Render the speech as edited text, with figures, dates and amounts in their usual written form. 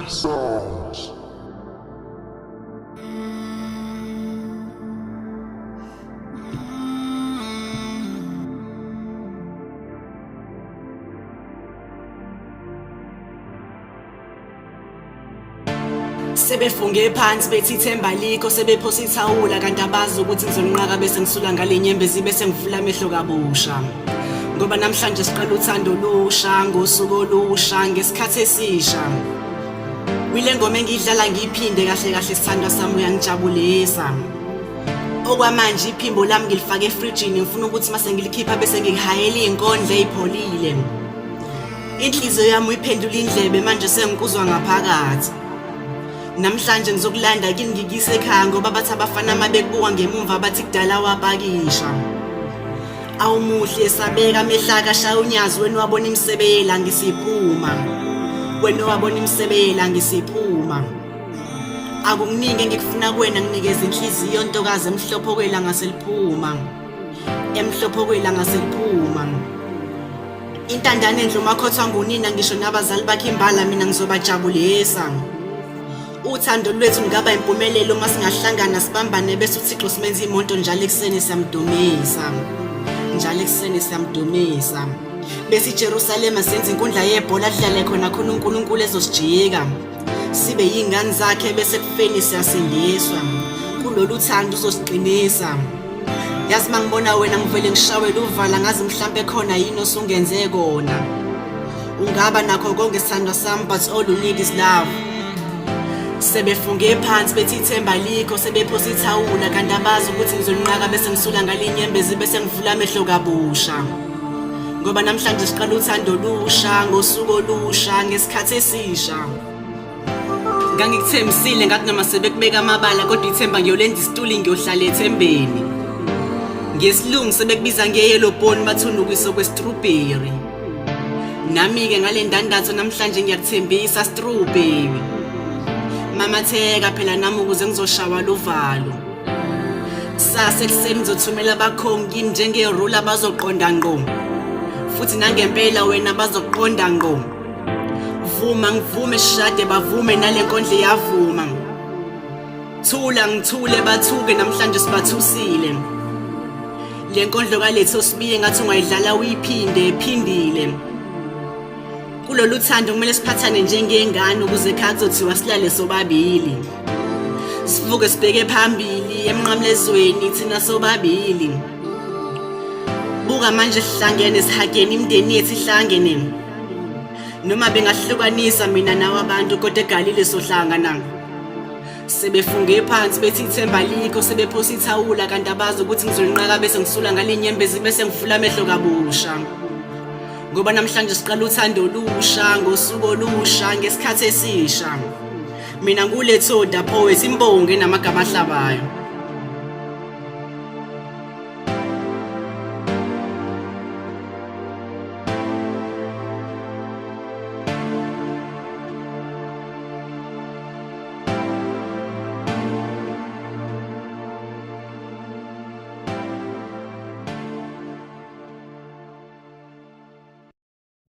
Sounds. Sebefunge phansi bethi ithemba likho, sebephosa ithawula kanti abazi ukuthi ngizonqaka bese ngisula ngale nyembezi bese ngivula amehlo kabusha. Ngoba namhlanje siqala uthando olusha, ngosuku olusha, ngesikhathi esisha. Kwile ngoma engiyidlala ngiyiphinde kahle kahle sithandwa sami uyangijabulisa. Okwamanje iphimbo lami ngilifake efrijini, ngifuna ukuthi mase ngilikhipha bese ngikuhayela iy'nkondlo ey'pholile. Inhliziyo yami uyiphendula indlebe manje sengikuzwa ngaphakathi. Namhlanje ngizokulanda kini ngikuyise ekhaya ngoba bathi abafana uma bekubuka ngemumva bathi kudala wapakisha. Awumuhle esabeka amehlo akhe ashaya unyazi wena wabona imisebe yelanga isiphuma. Wena wabona imisebe yelanga isiphuma. Akukuningi engikufuna kuwena, nginikeza inhliziyo ntokazi emhlophe okwelanga seliphuma. Emhlophe okwelanga seliphuma. Intandane enhle umakhothwa ngunina ngisho nabazali bakhe imbala mina ngizobajabulisa. Uthando lwethu lungaba impumelelo uma singahlangana sibambane bese uThixo simenza imoto njalo ekuseni siyamdumisa. Njalo ekuseni siyamdumisa. Bese iJerusalema senza inkundla yebhola kudlale khona khona uNkulunkulu ezosijika. Sibe yingane zakhe bese kufeni siyasindiswa. Kulolu thando uzosiqinisa. Yazi mangibona wena ngivele ngishawele uvala ngazi mhlampe khona yini osungenze kona. Ungaba nakho konke sithandwa sami but all you need is love. Sebefunge phansi bethi ithemba likho, sebephosa ithawula kanti abazi ukuthi ngizonqaka bese ngisula ngale nyembezi bese ngivula amehlo kabusha. Ngoba namhlanje siqala uthando olusha, ngosuku olusha, ngesikhathi esisha. Ngangikuthembisile ngathi noma sebekubeka amabala kodwa ithemba ngiyolenza isituli ngiyohlala ethembeni. Ngesilungu sebekubiza nge-yellow bone bathunukise kwe-strawberry. Nami-ke ngale ndandatho namhlanje ngiyakuthembisa strawberry. Mamatheka phela nami ukuze ngizoshawa luvalo. Kusasa ekuseni ngizothumela abakhongi kini njengerula bazoqonda ngqo. Futhi nangempela wena bazoqonda ngqo. Vuma ngivume sishade bavume nale nkondlo iyavuma. Thula ngithule bathuke namhlanje sibathusile. Le nkondlo kaLetho Sibiye ngathi ungayidlala uyiphinde phindile. Kulolu thando kumele siphathane njengengane ukuze ekhaya kuzothiwa silale sobabili. Sivuke sibheke phambili emnqamlezweni thina sobabili. Buka manje sihlangene sihagene imindeni yethu ihlangene. Noma bengahlukanisa mina nawe abantu kodwa eGalile sohlangana. Sebefunge phansi bethi ithemba likho, sebephosa ithawula kanti abazi ukuthi ngizolinqaka bese ngisula ngale nyembezi bese ngivula amehlo kabusha. Ngoba namhlanje siqala uthando olusha, ngosuku olusha, ngesikhathi esisha. Mina nguLetho Da Poet, imbongi enamagama ahlabayo.